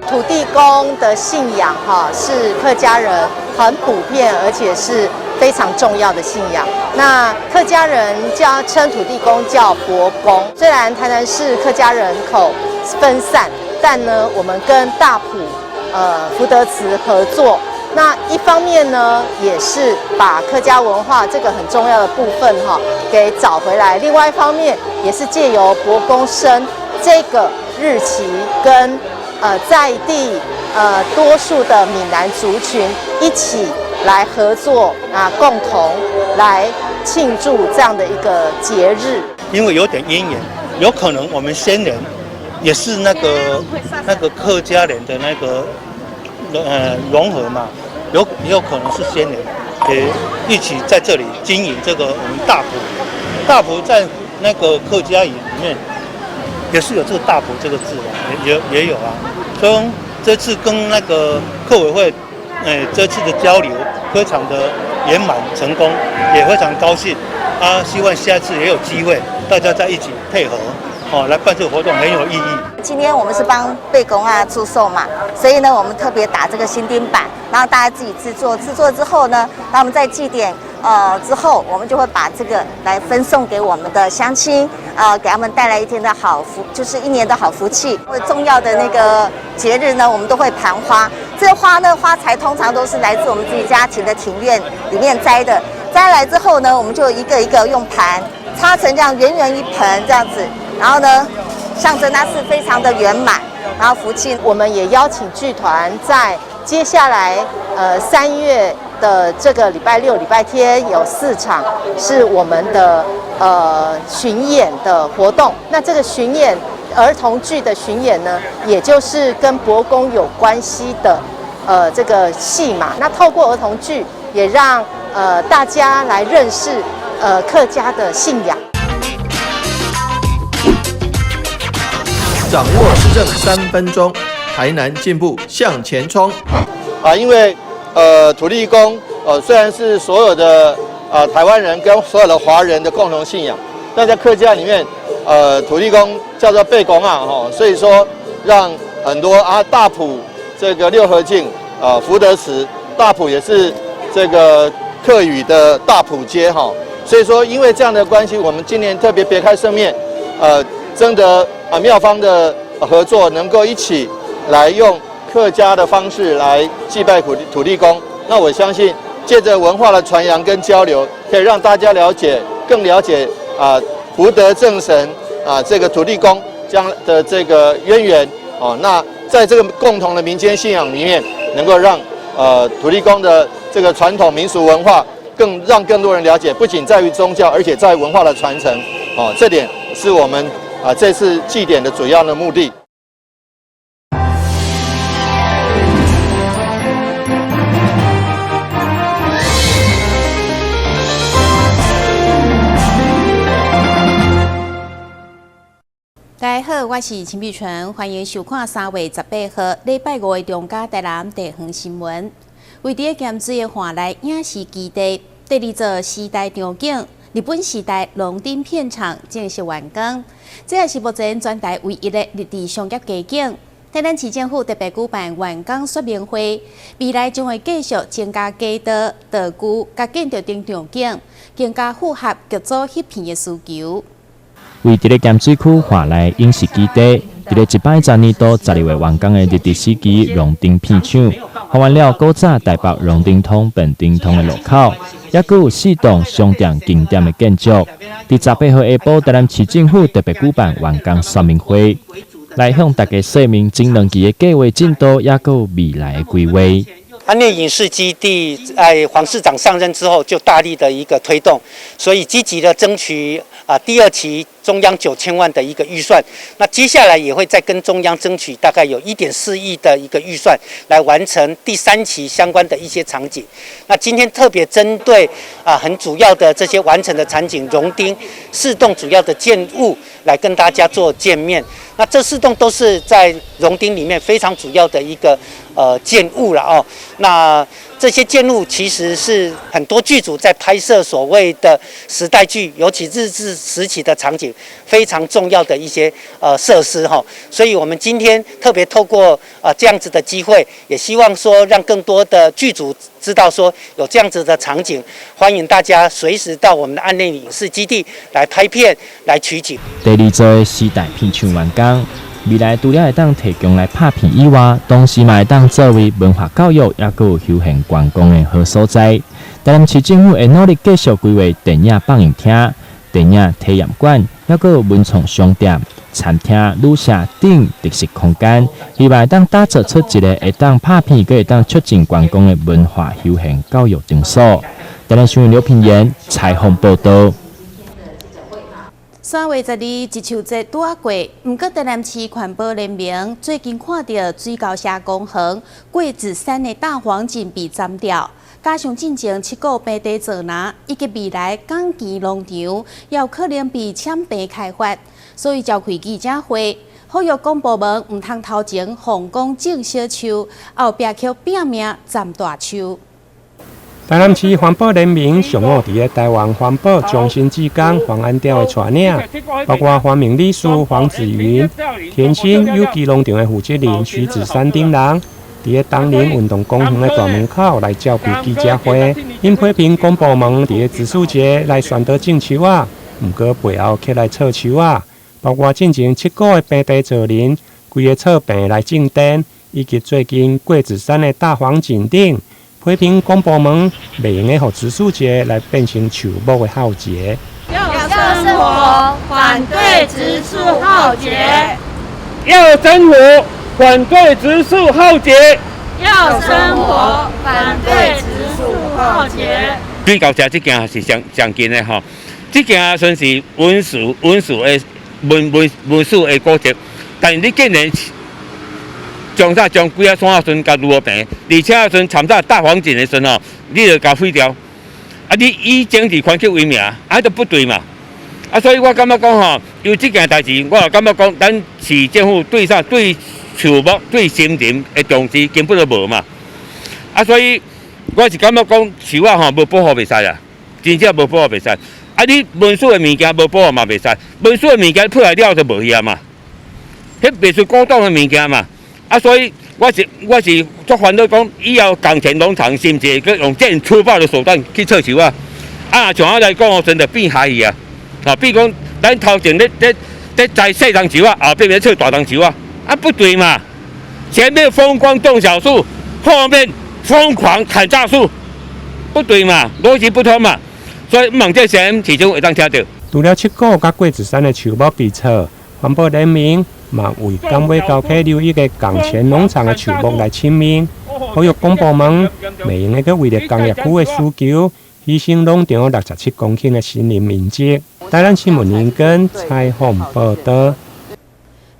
土地公的信仰哈，是客家人很普遍，而且是非常重要的信仰。那客家人叫称土地公叫伯公。虽然台南市客家人口分散，但呢，我们跟大埔福德祠合作。那一方面呢，也是把客家文化这个很重要的部分哈给找回来；另外一方面，也是借由伯公生这个日期跟在地多数的闽南族群一起来合作啊，共同来庆祝这样的一个节日。因为有点渊源，有可能我们先人也是那个客家人的那个融合嘛，也有可能是先人也一起在这里经营这个我们大埔。大埔在那个客家语里面也是有这个大埔这个字的，也有啊。所以这次跟那个客委会，这次的交流非常的圆满成功，也非常高兴啊！希望下次也有机会，大家在一起配合，哦，来办这个活动很有意义。今天我们是帮伯公仔祝寿嘛，所以呢，我们特别打这个新丁板，然后大家自己制作，制作之后呢，那我们在祭典之后，我们就会把这个来分送给我们的乡亲，给他们带来一天的好福，就是一年的好福气。重要的那个节日呢，我们都会盘花。这个花呢，花材通常都是来自我们自己家庭的庭院里面摘的。摘来之后呢，我们就一个一个用盘插成这样圆圆一盆这样子，然后呢，象征它是非常的圆满，然后福气。我们也邀请剧团在接下来3月的这个礼拜六、礼拜天有四场是我们的巡演的活动。那这个巡演儿童剧的巡演呢，也就是跟伯公有关系的这个戏码。那透过儿童剧，也让大家来认识客家的信仰。掌握时政3分钟，台南进步向前冲。啊，因为土地公虽然是所有的台湾人跟所有的华人的共同信仰，但在客家里面，土地公叫做伯公仔哈，所以说让很多啊大埔这个六合境啊福德祠，大埔也是这个客语的大埔街哈，所以说因为这样的关系，我们今年特别别开生面，征得啊庙方的合作，能够一起来用客家的方式来祭拜土地公，那我相信借着文化的传扬跟交流，可以让大家了解更了解啊福德正神啊这个土地公将的这个渊源哦。那在这个共同的民间信仰里面，能够让土地公的这个传统民俗文化更让更多人了解，不仅在于宗教，而且在文化的传承哦，这点是我们啊这次祭典的主要的目的。大家好，我是陈碧纯，欢迎收看3月18號禮拜五的中嘉台南地方新聞。位佇鹹水的華內影視基地，第二座時代場景，日本時代龍丁片場正式完工。這也是目前全台唯一的日治商業街景。台南市政府特別舉辦完工說明會，未來將會繼續增加街道、道具、佮建築等場景，更加符合劇組翕片的需求。位佇咧鹹水區華內影視基地，佇咧110年度12月完工的日治時期榮丁片廠，還原了古早台北榮丁通、本丁通的路口，猶閣有四棟商店經典的建築。佇18號下晡，台南市政府特別舉辦完工說明會，來向大家說明前兩期的計畫進度，猶閣有未來的規劃。安內影視基地在黃市長上任之後就大力的一個推動，所以積極的爭取啊第二期中央9000萬的一個預算，那接下來也會再跟中央爭取大概有1.4億的一個預算，來完成第三期相關的一些場景。那今天特別針對啊很主要的這些完成的場景，榮丁四棟主要的建物來跟大家做見面。那這四棟都是在榮丁裡面非常主要的一個建物了哦。那這些建築其實是很多劇組在拍攝所謂的時代劇，尤其日治時期的場景，非常重要的一些設施哈。所以，我們今天特別透過這樣子的機會，也希望說讓更多的劇組知道說有這樣子的場景，歡迎大家隨時到我們的暗戀影視基地來拍片、來取景。第二座時代片場完工，未來除了會當提供來拍片以外，同時嘛會當作為文化教育，抑閣有休閒觀光的好所在。台南市政府會努力繼續規劃電影放映廳、電影體驗館，抑閣有文創商店、餐廳、旅社等特色空間，希望會當打造出一个會當拍片，閣會當促進觀光的文化休閒教育場所。台南新聞劉品言採訪報道。3月12植樹節拄仔過，毋過台南市環保聯盟最近看著水溝社公園桂子山的大黃槿被斬掉，加上進前七股平地造林，以及未來港墘農場也有可能被搶平開發，所以召開記者會，呼籲公部門毋通頭前放講種小樹，後壁卻拼命斬大樹。台南市環保聯盟上午佇咧台灣環保中心志工黃安雕的帶領，包括環民理事黃子雲、田心有機農場的負責人徐子珊等人，佇咧東林運動公園的大門口來召開記者會，𪜶批評公部門佇咧植樹節來宣導種樹仔，毋過背後卻來鍤樹仔，包括進前七股的平地造林，規个鍤平來種田，以及最近桂子山的大黃槿等。批評公部門袂用得予植樹節來變成樹木的浩劫。要生活，反對植樹浩劫。要生活，反對植樹浩劫。要生活，反對植樹浩劫。水溝社這件是上上近的吼，這件算是文史文史的文文文史的古蹟，但是你竟然將啥將幾仔山仔蓀共擼予平，而且啊陣參早大黃槿的時陣吼，你就共毀掉，啊你以政治權力為名，啊就不對嘛，啊所以我感覺講吼，有這件代誌，我也感覺講，咱市政府對啥對樹木對森林的重視根本就無嘛，啊所以我是感覺講樹仔吼無保護袂使啊，真正無保護袂使，啊你文史的物件無保護嘛袂使，文史的物件破來了就無去啊嘛，彼袂是古董的物件嘛。啊，所以我是足煩惱講，以後港田農場甚至會用這樣粗暴的手段去鍤樹仔，啊，像我來講，我真就變害去啊！啊，比如講，咱頭前咧咧咧栽細樁樹仔，後壁咧鍤大樁樹仔，啊，不對嘛！前面風光種小樹，後面瘋狂砍大樹，不對嘛，邏輯不通嘛！所以毋望這聲市長會當聽著。除了七股佮桂子山的樹木被鍤，環保聯盟嘛為港尾溝溪流域的港前農場的樹木來請命，呼籲公部門袂用得閣為著工業區的需求，犧牲農場67公頃的森林面積。台南新聞林根採訪報道。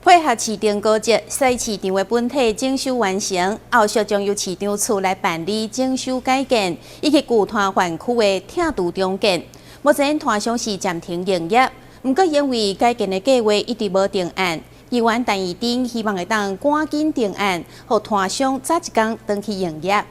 配合市政高捷，西市場的本體整修完成，後續將由市長處來辦理整修改建，以及舊攤販區的拆除重建。目前攤商是暫停營業，毋過因為改建的計劃一直無定案。議員陳怡貞希望會當趕緊定案，予攤商早一工轉去營業。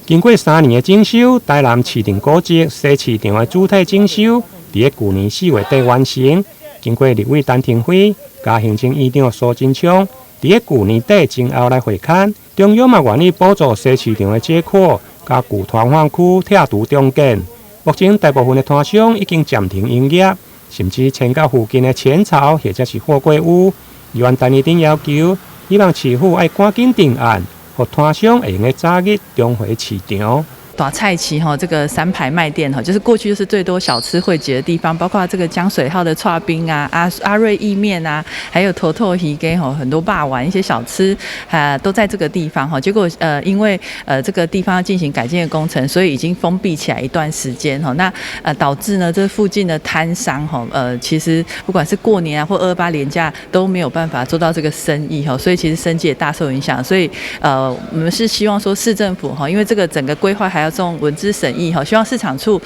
經過3年的整修，台南市政古蹟西市場的主體整修，佇咧舊年4月底完成。經過立委陳亭妃、佮行政院長蘇貞昌，佇咧舊年底前後來會勘，中央嘛願意補助西市場的解擴，佮舊攤販區拆除重建。目前大部分的攤商已經暫停營業，甚至遷到附近的淺草或者是貨櫃屋。議員陳怡貞要求，希望市府愛趕緊定案，予攤商會用得早日重回市場。大菜市哈，這個三排賣店哈，就是過去就是最多小吃匯集的地方，包括這個江水號的剉冰啊、阿阿瑞意麵啊，還有頭頭魚羹哈，很多肉圓一些小吃啊，都在這個地方哈。結果因為這個地方要進行改建的工程，所以已經封閉起來一段時間哈。那導致呢，這附近的攤商哈，其實不管是過年啊或228連假都沒有辦法做到這個生意哈，所以其實生計也大受影響。所以我們是希望說市政府哈，因為這個整個規劃還要要送文资审议哈，希望市场处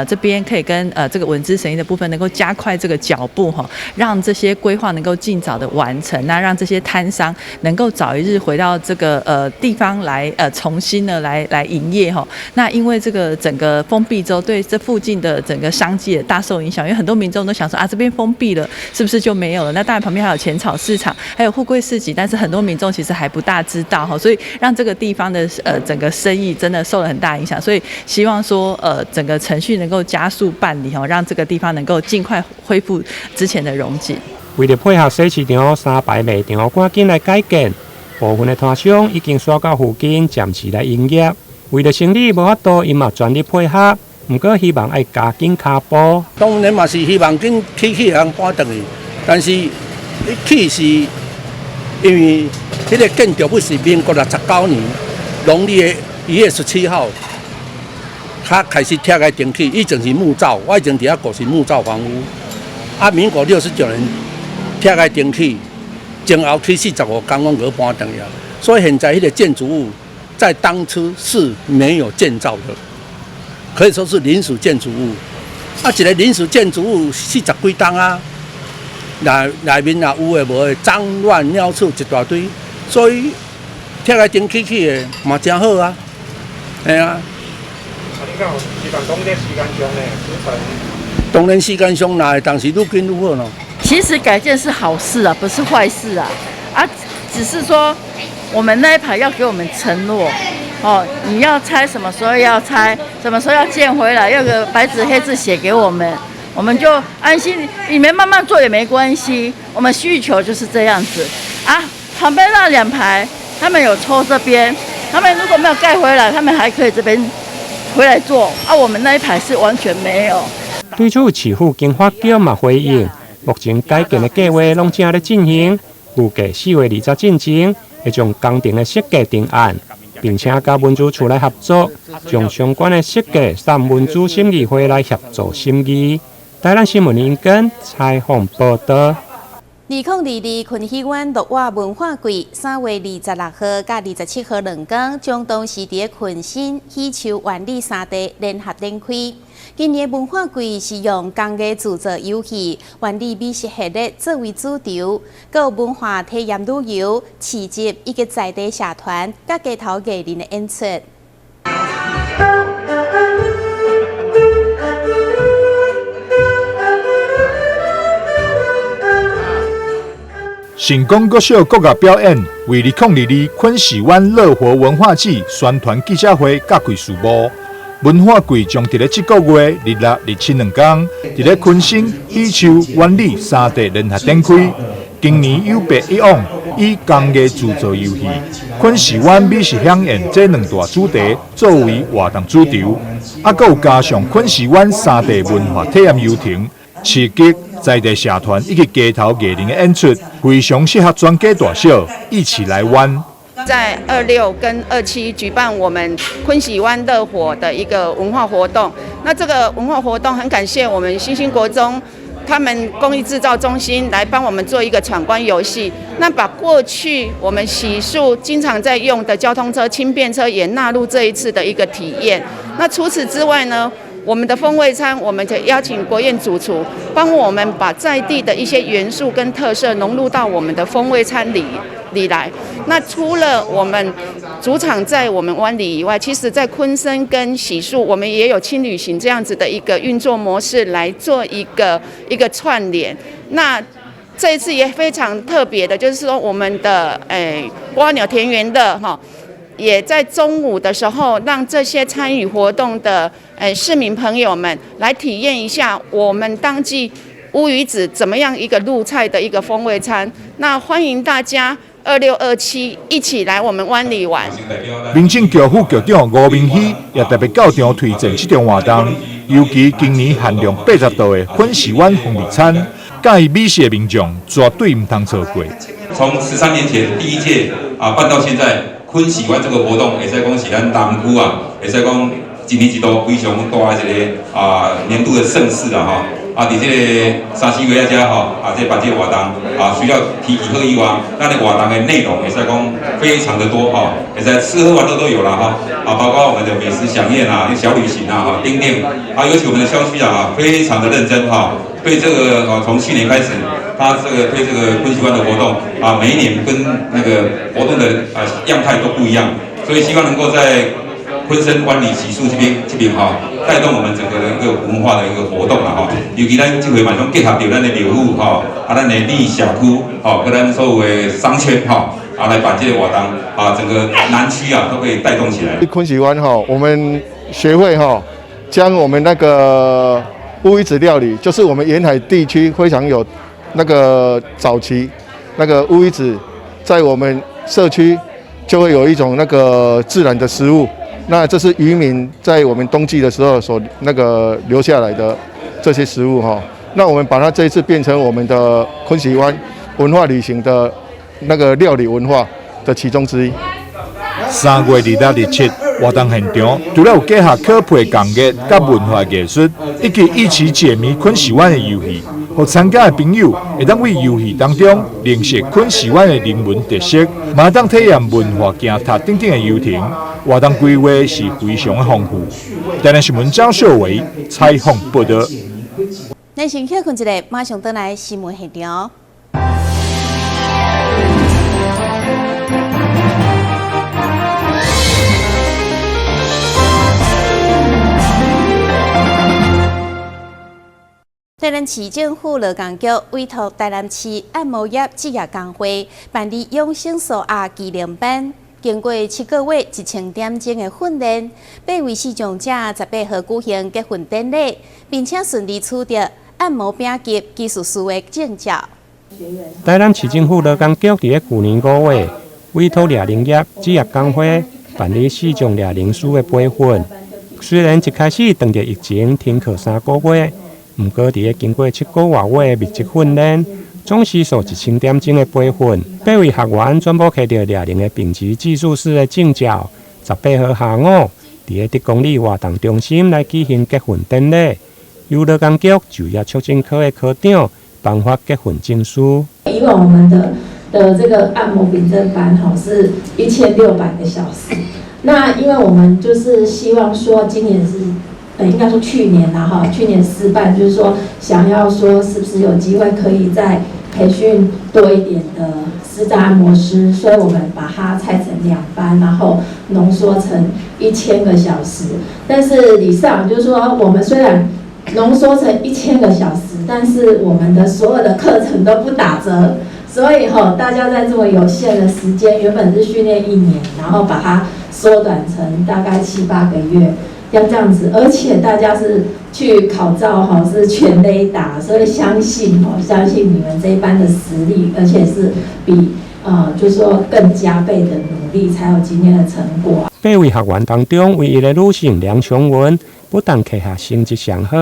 这边可以跟这个文资审议的部分能够加快这个脚步哈，让这些规划能够尽早的完成，那让这些摊商能够早一日回到这个地方来重新的來營業哈。那因為這個整個封閉之後，對這附近的整個商機也大受影響，因為很多民眾都想說啊，這邊封閉了，是不是就沒有了？那當然旁邊還有淺草市場，還有貨櫃市集，但是很多民眾其實還不大知道哈，所以讓這個地方的整個生意真的受了很大影響，所以希望說整個程序能夠加速辦理哈，讓這個地方能夠盡快恢復之前的榮景。為了配合洗市場三排賣場趕緊來改建，部分的攤商已經徙到附近暫時來營業。為了生理無法度，𪜶嘛全力配合，毋過希望愛加緊跤步。當然嘛是希望緊起起通搬轉去，但是伊起是因為彼個建築物是民國69年農曆的1月17號，較開始拆開重起，以前是木造，我以前佇遐過是木造房屋。啊，民國69年拆開重起，前後起45工，阮閣搬轉去啊。所以現在彼個建築物在當初是沒有建造的，可以說是臨時建築物。啊，一個臨時建築物40幾棟啊，內面也有的無的，髒亂鳥鼠一大堆，所以拆開重起起的嘛真好啊，嘿啊。啊，你敢有希望講這時間上呢？當然時間上，若會當時愈緊愈好咯。其實改建是好事啊，不是壞事啊，啊，只是說我們那一排要給我們承諾，哦，你要拆什麼時候要拆，什麼時候要建回來，要個白紙黑字寫給我們，我們就安心。你們慢慢做也沒關係，我們需求就是這樣子啊。旁邊那兩排，他們有抽這邊，他們如果沒有蓋回來，他們還可以這邊回來做啊。我們那一排是完全沒有。對此，市府經發局嘛回應，目前改建的計劃攏正咧進行，預計4月20進前會將工程的設計定案，並且佮文資處來合作，將相關的設計送文資審議會來協助審議。台南新聞林根採訪報導。2022昆喜灣樂活文化季，3月26號佮27號兩天，將同時佇昆新、喜樹、灣里三地聯合展開。今年文化季是用工藝製作遊戲、灣里美食系列作為主軸，閣有文化體驗旅遊、市集以及在地社團佮街頭藝人的演出。成功國小國樂表演，為2022昆喜灣樂活文化季宣傳記者會揭開序幕。文化季將佇咧這個月26、27兩天，佇咧昆新、喜樹、灣里三地聯合展開。今年有別以往，以工藝製作遊戲、昆喜灣美食饗宴這兩大主題作為活動主軸，啊，閣有加上昆喜灣三地文化體驗遊程、市集、在地社團以及街頭藝人的演出，非常適合全家大小一起來玩。在26跟27舉辦我們昆喜灣樂活的一個文化活動。那這個文化活動很感謝我們新興國中他們工藝製造中心來幫我們做一個闖關遊戲。那把過去我們喜樹經常在用的交通車、輕便車也納入這一次的一個體驗。那除此之外呢，我們的風味餐，我們就邀請國宴主廚幫我們把在地的一些元素跟特色融入到我們的風味餐裡來。那除了我們主場在我們灣里以外，其實在昆生跟喜樹，我們也有輕旅行這樣子的一個運作模式來做一個串聯。那這一次也非常特別的，就是說我們的蝸牛田園樂哈，也在中午的時候，讓這些參與活動的市民朋友們來體驗一下我們當季烏魚子怎麼樣一個入菜的一個風味餐。那歡迎大家26、27一起來我們灣裡玩。民政局副局長吳明熙也特別到場推薦這場活動，尤其今年限量80道的昆喜灣風味餐，佮意美食的民眾絕對毋通錯過。從13年前第一屆啊辦到現在，昆喜灣這個活動，會使講是咱南區啊，會使講一年一度非常大的一個啊年度的盛事啦吼。啊，佇這個三四月啊，遮吼，啊，這辦這個活動，啊，除了天氣好以外，咱的活動的內容會使講非非常的多哈，也在吃喝玩樂都有了哈，啊，包括我們的美食饗宴啊、小旅行啊、哈，丁丁啊，尤其我們的蕭區長啊，非常的認真哈，對這個啊，從去年開始，他這個推這個鯤鯓灣的活動啊，每一年跟那個活動的啊樣態都不一樣，所以希望能夠在鯤鯓灣里習俗這邊哈，帶動我們整個的一個文化的一個活動啦哈。尤其咱這回嘛想結合著咱的廟宇哈，啊，咱的里社區吼，佮咱所有的商圈哈。啊，來把這個活動啊，整個南區啊都可以帶動起來。鯤鯓灣哈，我們學會哈，將我們那個烏魚子料理，就是我們沿海地區非常有那個早期那個烏魚子，在我們社區就會有一種那個自然的食物。那這是漁民在我們冬季的時候所那個留下來的這些食物哈。那我們把它這一次變成我們的鯤鯓灣文化旅行的那個料理文化的其中之一。3月26、27活動現場，除了有結合科普工藝佮文化藝術，以及一起解謎鯤鯓灣的遊戲，予參加的朋友會當佇遊戲當中認識鯤鯓灣的人文特色，嘛會當體驗文化行塔等等的遊程。活動規劃是非常的豐富。台南新聞張秀維採訪報導。咱先歇睏一下，馬上轉來新聞現場。台南市政府勞工局委託台南市按摩業職業工會辦理養生素壓技能班，經過7個月1000點鐘的訓練，8位試講者18號舉行結訓典禮，並且順利取得按摩丙級技術師的證照。台南市政府勞工局佇咧舊年5月委託掠人業職業工會辦理視障掠人師的培訓，雖然一開始當著疫情停課3個月。毋過，佇咧經過7個外月的密集訓練，總時數1000點鐘的培訓，8位學員全部摕著掠人的丙級技術師的證照。18號下午，佇咧德公里活動中心來舉行結訓典禮，由勞工局就業促進科的科長頒發結訓證書。以往我們的這個按摩丙證班，吼是1600個小時。那因為我們就是希望說，今年是。應該說去年啦，哈，去年試辦，就是說想要說是不是有機會可以再培訓多一點的視障按摩師，所以我們把它拆成2班，然後濃縮成1000個小時。但是理事長就是說，我們雖然濃縮成1000個小時，但是我們的所有的課程都不打折，所以哈，大家在這麼有限的時間，原本是訓練1年，然後把它縮短成大概7、8個月。要這樣子，而且大家是去考照哈，是全壘打，所以相信哦，相信你們這一班的實力，而且是比就是說更加倍的努力，才有今天的成果。8位學員當中，唯一的女性梁瓊文不但課業成績上好，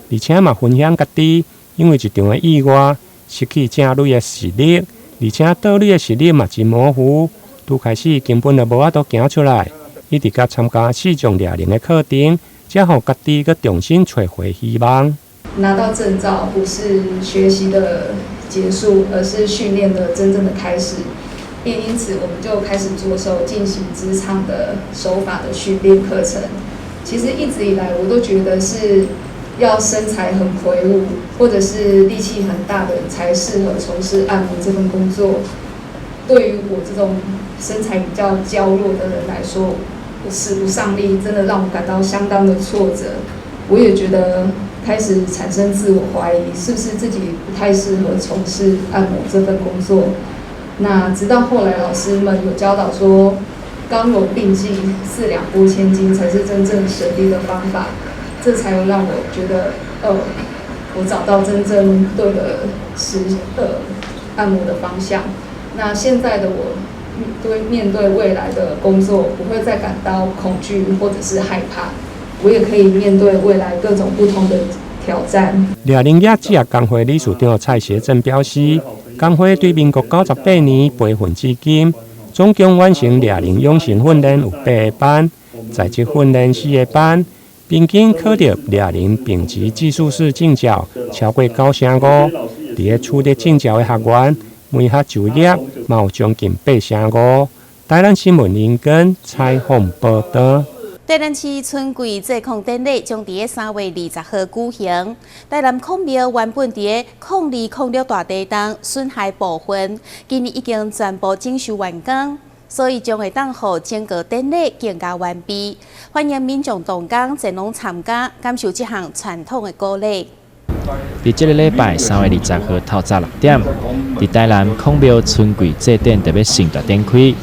而且嘛分享家己因為一場的意外失去正壘的視力，而且倒壘的視力嘛真模糊，拄開始根本就無法度行出來。一直佮參加視障掠人的課程，才予家己閣重新揣回希望。拿到證照不是學習的結束，而是訓練的真正的開始。也因此，我們就開始着手進行職場的手法的訓練課程。其實一直以來，我都覺得是要身材很魁梧，或者是力氣很大的人才適合從事按摩這份工作。對於我這種身材比較嬌弱的人來說，我使不上力，真的讓我感到相當的挫折。我也覺得開始產生自我懷疑，是不是自己不太適合從事按摩這份工作？那直到後來老師們有教導說，剛柔並濟，四兩撥千斤才是真正省力的方法，這才有讓我覺得，我找到真正對的按摩的方向。那現在的我，對面對未來的工作，不會再感到恐懼或者是害怕，我也可以面對未來各種不同的挑戰。掠人業職業工會理事長蔡協正表示，工會對民國98年培訓至今，總共完成掠人養成訓練有8個班，在職訓練4個班，平均考著掠人丙級技術士證照超過95%。佇咧取得證照的學員，每學就業嘛有將近85%。台南新聞林根採訪報道。台南市春季祭孔典禮將佇3月20號舉行。台南孔廟原本佇0206大地東損害部分，今年已經全部整修完工，所以將會當予整個典禮更加完備。歡迎民眾動工前往參加，感受這項傳統的古禮。佇這个禮拜3月20號透早6點，佇台南孔廟春季祭典特別盛大展開。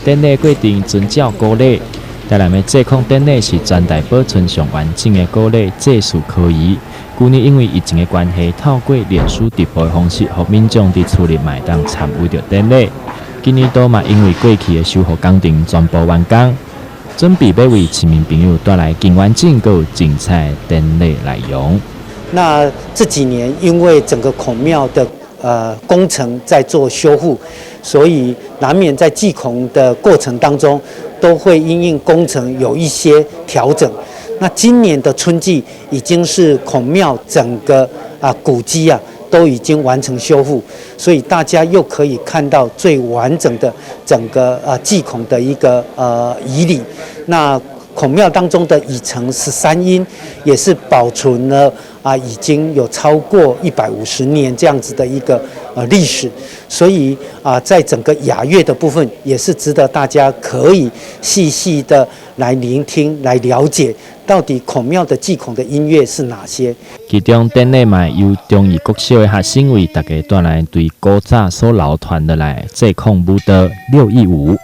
典禮過程遵照古禮。台南的祭孔典禮是全台保存上完整的古禮祭祀科儀。舊年因為疫情的關係，透過臉書直播的方式，予民眾佇厝裡嘛會當參與著典禮。今年度嘛，因為過去的修復工程全部完工，準備欲為市民朋友帶來更完整、閣有精彩的典禮內容。那這幾年因為整個孔廟的工程在做修復，所以難免在祭孔的過程當中，都會因應工程有一些調整。那今年的春祭已經是孔廟整個古蹟啊都已經完成修復，所以大家又可以看到最完整的整個祭孔的一個儀禮。那孔廟當中的乙成13音也是保存了已經有超過150年這樣子的一個歷史，所以在整個雅樂的部分也是值得大家可以細細的來聆聽、來了解，到底孔廟的祭孔的音樂是哪些。其中典禮嘛由忠義國小的學生為大家帶來對古早所流傳落來的祭孔舞蹈六佾舞。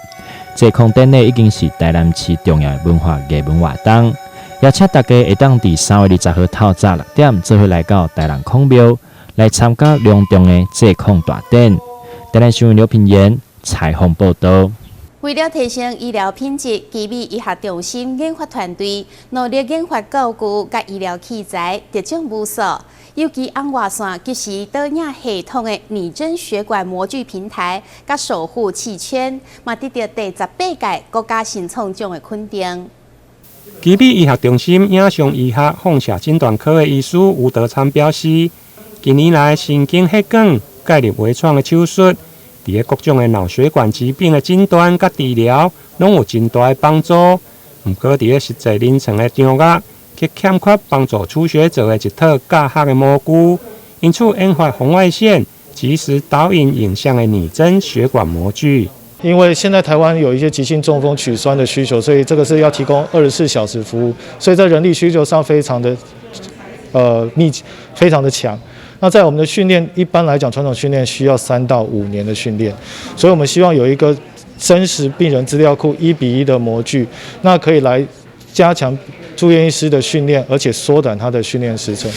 祭孔典禮已經是台南市重要的文化藝文活動，邀請大家會當佇3月20號透早6點，做伙來到台南孔廟來參加隆重的祭孔大典。台南新聞劉品言採訪報道。為了提升醫療品質，奇美醫學中心研發團隊努力研發教具佮醫療器材，特種武術，尤其紅外線即時導影系統的擬真血管模具平台，佮守護氣圈，嘛得著第18屆國家新創獎的肯定。奇美醫學中心影像醫學放射診斷科的醫師吳德昌表示，近年來神經血管介入微創的手術，佇咧各種的腦血管疾病的診斷佮治療，攏有真大的幫助。毋過，佇咧實際臨床的場合，卻欠缺幫助初學者的一套教學的模具，因此研發紅外線即時導引影像的擬真血管模具。因為現在台灣有一些急性中風取栓的需求，所以這個是要提供24小時服務，所以在人力需求上非常的密集，非常的強。那在我們的訓練，一般來講，傳統訓練需要3到5年的訓練，所以我們希望有一個真實病人資料庫1比1的模具，那可以來加強住院醫師的訓練，而且縮短他的訓練時程。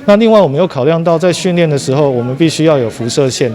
那另外，我們又考量到在訓練的時候，我們必須要有輻射線。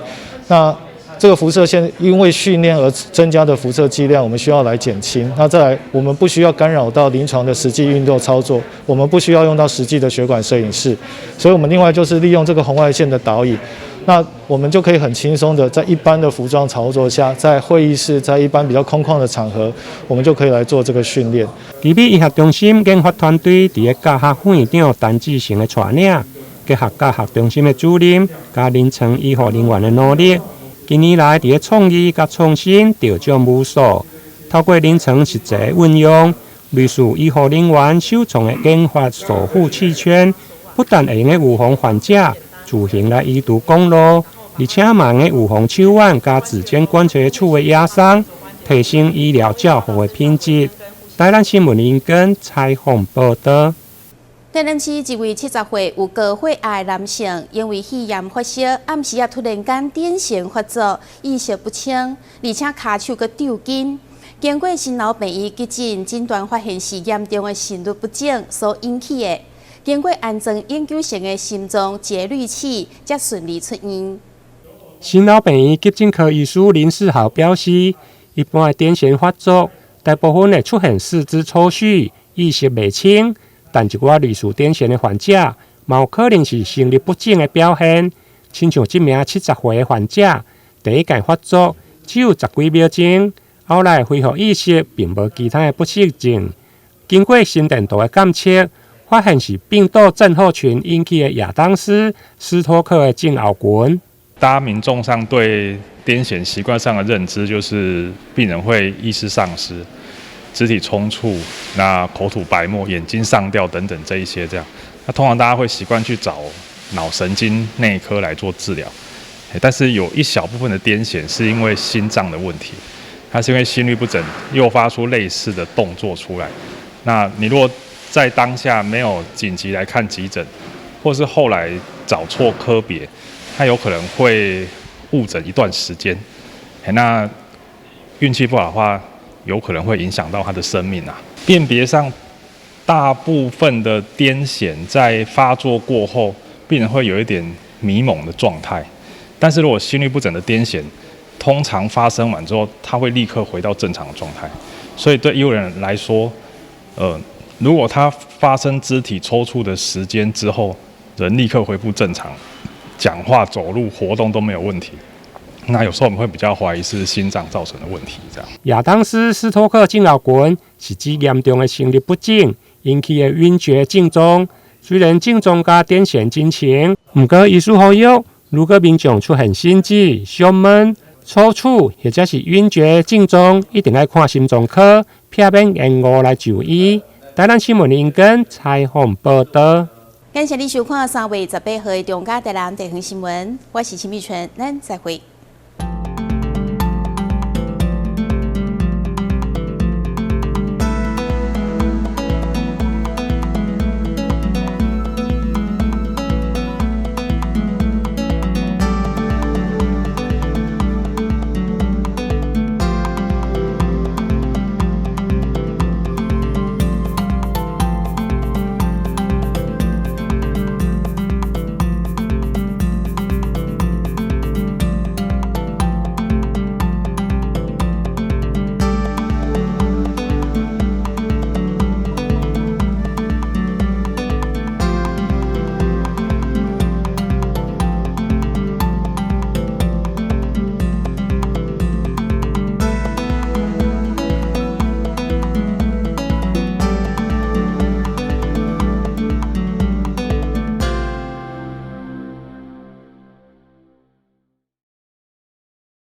那這個輻射線因為訓練而增加的輻射劑量，我們需要來減輕。那再來，我們不需要干擾到臨床的實際運作操作，我們不需要用到實際的血管攝影室，所以我們另外就是利用這個紅外線的導引，那我們就可以很輕鬆的在一般的服裝操作下，在會議室，在一般比較空曠的場合，我們就可以來做這個訓練。奇美醫學中心研發團隊佇咧教學副院長陳志成的帶領，結合教學中心的主任佮臨床醫護人員的努力。近年來，佇咧創意佮創新得獎無數，透過臨床實際運用，類似醫護人員首創的研發守護氣圈，不但會用預防患者自行來移除管路，而且嘛會預防手腕佮指尖關節處的壓傷，提升醫療照護的品質。台南新聞林根採訪報道。台南市一位70歲有高血壓的男性，因為肺炎發燒，暗時啊突然間癲癇發作，意識不清，而且跤手閣抽筋。經過新樓病院急診診斷，發現是嚴重的心律不整所引起的。經過安裝永久性的心臟節律器，才順利出院。新樓病院急診科醫師林世豪表示，一般的癲癇發作，大部分會出現四肢抽搐、意識袂清。但一寡類似癲癇的患者，嘛有可能是心律不整的表現。親像這名70歲的患者，第一擺發作只有十幾秒鐘，後來恢復意識，並無其他的不適症。經過心電圖的檢測，發現是病毒症候群引起的亞當斯斯托克的症候群。大家民眾上對癲癇習慣上的認知就是病人會意識喪失、肢體抽搐、那口吐白沫、眼睛上吊等等這一些這樣。那通常大家會習慣去找腦神經內科來做治療，但是有一小部分的癲癇是因為心臟的問題，它是因為心律不整誘發出類似的動作出來。那你如果在當下沒有緊急來看急診，或是後來找錯科別，它有可能會誤診一段時間。那運氣不好的話，有可能會影響到他的生命啊。辨別上，大部分的癲癇在發作過後，病人會有一點迷濛的狀態。但是如果心律不整的癲癇，通常發生完之後，他會立刻回到正常的狀態。所以對醫護人員來說，如果他發生肢體抽搐的時間之後，人立刻恢復正常，講話、走路、活動都沒有問題，那有時候我們會比較懷疑是心臟造成的問題。這樣。亞當斯斯托克症候群是指嚴重的心律不整引起的暈厥症狀，雖然症狀佮癲癇真親，毋過醫師呼籲，如果民眾出現心悸、胸悶、抽搐或者是暈厥症狀，一定愛看心臟科，避免延誤來就醫。台南新聞林根採訪報道。感謝你收看3月18號的中嘉台南地方新聞，我是陳美春，咱再會。